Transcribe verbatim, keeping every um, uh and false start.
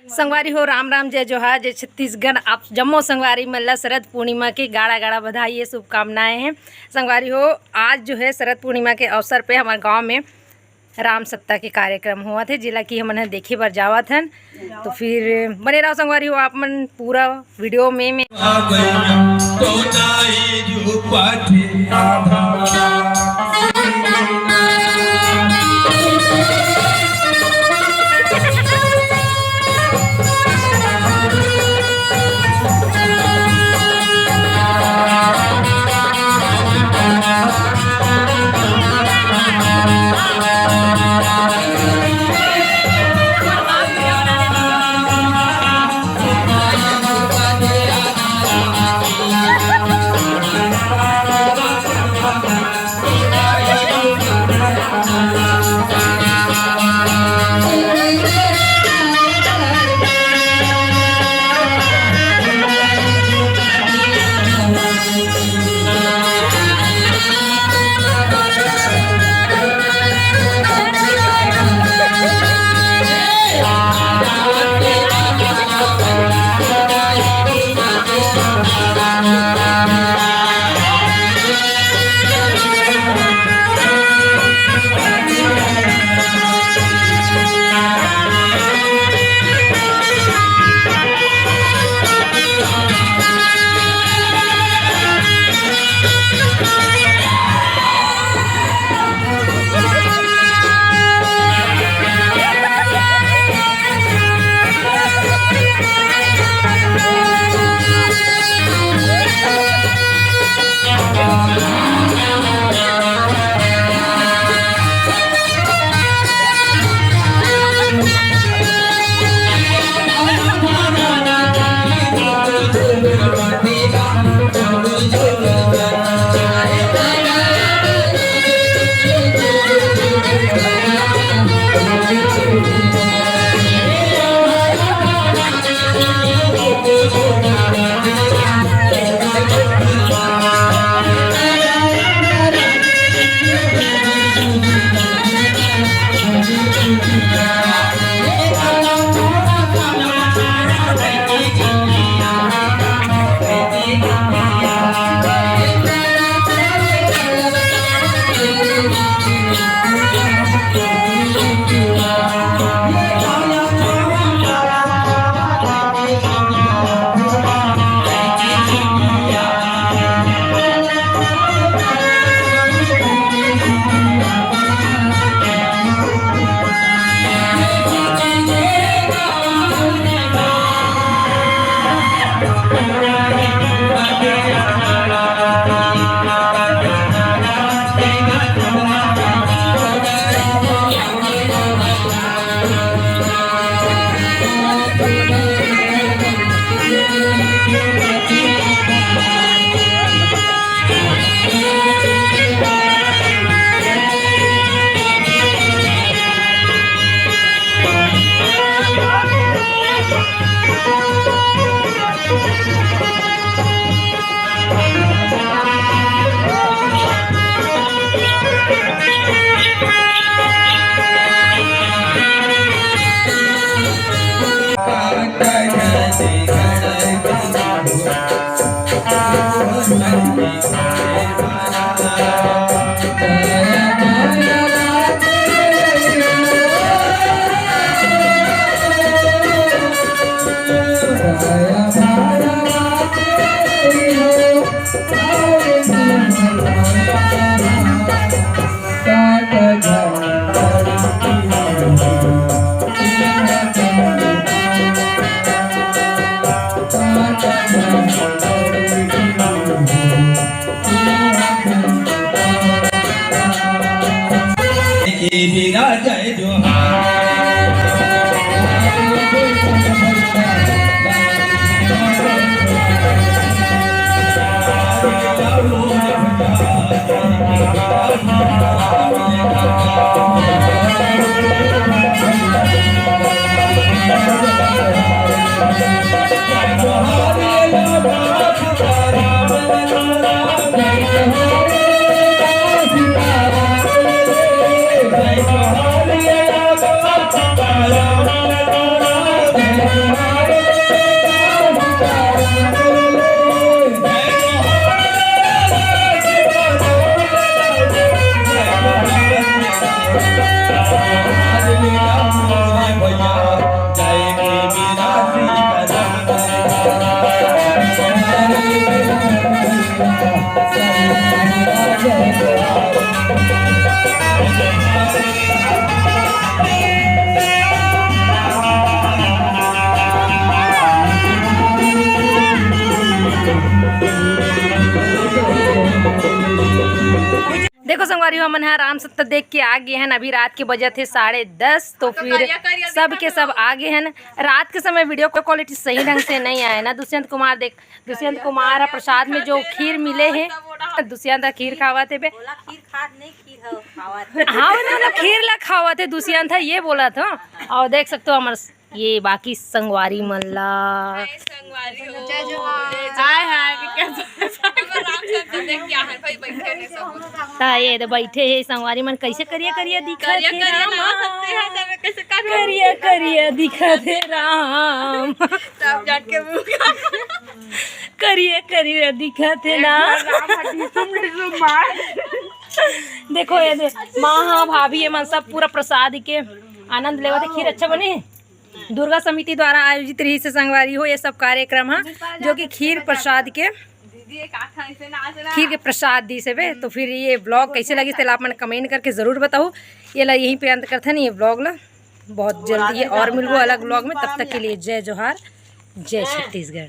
संगवारी हो, राम राम, जय जोहार, जय छत्तीसगढ़। आप जम्मो संगवारी मन ला शरद पूर्णिमा के गाड़ा गाड़ा बधाई, ये शुभकामनाएं हैं। संगवारी हो, आज जो है शरद पूर्णिमा के अवसर पे हमर गांव में राम सप्ताह के कार्यक्रम होवत हे, जेला कि हमन ह देखे बर जावत हन। तो फिर बने रहो संगवारी हो आप मन पूरा वीडियो में, में। और हमन ह राम सत्ता देख के आ गे हन। अभी रात के बजत हे साढ़े दस, तो फिर सब के सब आ गे हन। रात के समय वीडियो क्वालिटी सही ढंग से नहीं आए ना। दुष्यंत कुमार देख, दुष्यंत कुमार ह प्रसाद में जो खीर मिले हे, दुष्यंत ह खीर खावत हे बे। बोला खीर खात नहीं, खीर हो खावत। हाँ, मतलब खीर ला खावत हे दुष्यंत ह, ये बोला था। और देख सकते हो हमर ये बाकी संगवारी मन ला। हाय, हाय, कैसे? ता ये दे बैठे हे संगवारी मन, कैसे करिया करिया दिखत हे रामा। करिया करिया दिखत हे राम। सब जाट के मुंह करिया करिया दिखत हे ना। देखो ये दे, माँ हा, भाभी, ये मन सब पूरा प्रसाद के आनंद लेवत हे। खीर अच्छा बने हे। दुर्गा समिति द्वारा आयोजित रहिस हे संगवारी हो ये सब कार्यक्रम हा, जो कि खीर प्रसाद के, खीर के प्रसाद दिस हे बे। तो फिर ये ब्लॉग कैसे लगिस तेला आप मन कमेंट करके जरूर बताओ। ये ला यहीं पे अंत करथन ये ब्लॉग ला। बहुत जल्दी ये और मिलबो अलग ब्लॉग में, तब तक के लिए जय जोहार, जय छत्तीसगढ़।